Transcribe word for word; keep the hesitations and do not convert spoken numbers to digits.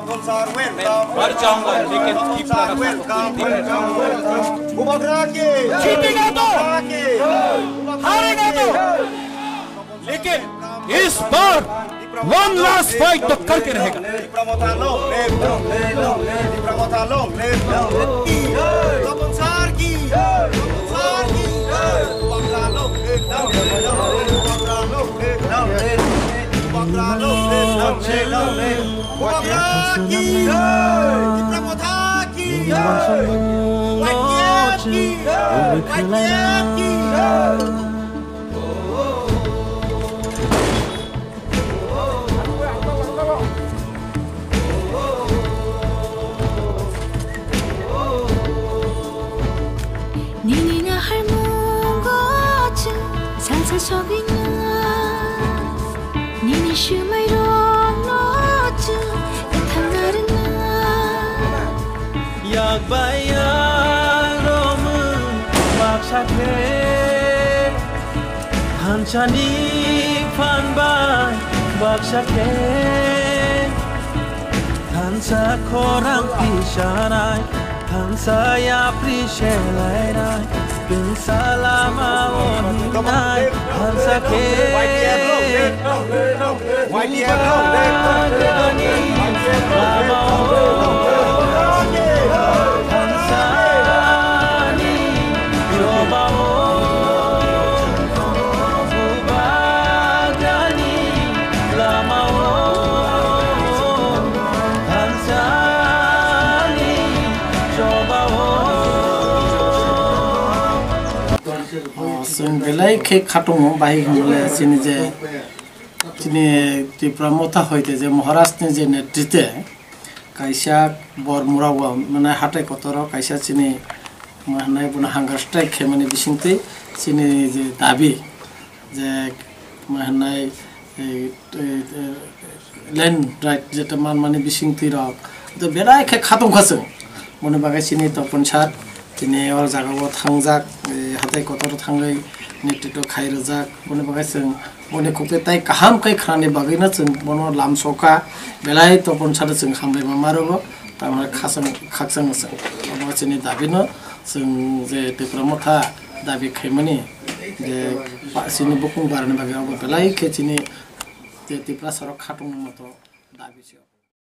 मर जाऊंगा, लेकिन तिपरा का साथ जीतेगा तो, हारेगा तो, लेकिन इस बार वन लास्ट फाइट तो करके रहेगा। Nini naharmungo chwng salsa sogwina. Nini swmairokno chwng kwthang narwkna. Yak bai yak romwi baksa khe, thansani phan bai baksa khe, thansa khorang tisanai, thansa yapri selainai, thansa lama o hingnai, thansa khe. Chwng belai khe khatungo, bahai hwnle chini je Chini Tipra Motha hoite je Maharaj ni je netrite kaisa Bormura o, mane, hatai kotor o kaisa chini, ma hwnai bono hunger strike khaimani bisingtwi chini je dabi je, ma hwnai, e, e, e, land right jeta manmani bisingtwi rok to belai khe khatungkha chwng. Boni bagwi chini Topon sir tini o jaga o thangjak, e, hatai kotor o thangwi netrito khai rwjak. Boni bagwi chwng boni khukte tai kaham khe khnani bagwino chwng bono lamsokha, belai Topon sir chwng hambai ma marogo, tamni khasang, khakchangma chwng. Obo chini dabino chwng je Tipra Motha dabi khaimani je pa-, chini bukung barani bagwi obo belai khe chini je Tiprasa rok khatungma to dabi se.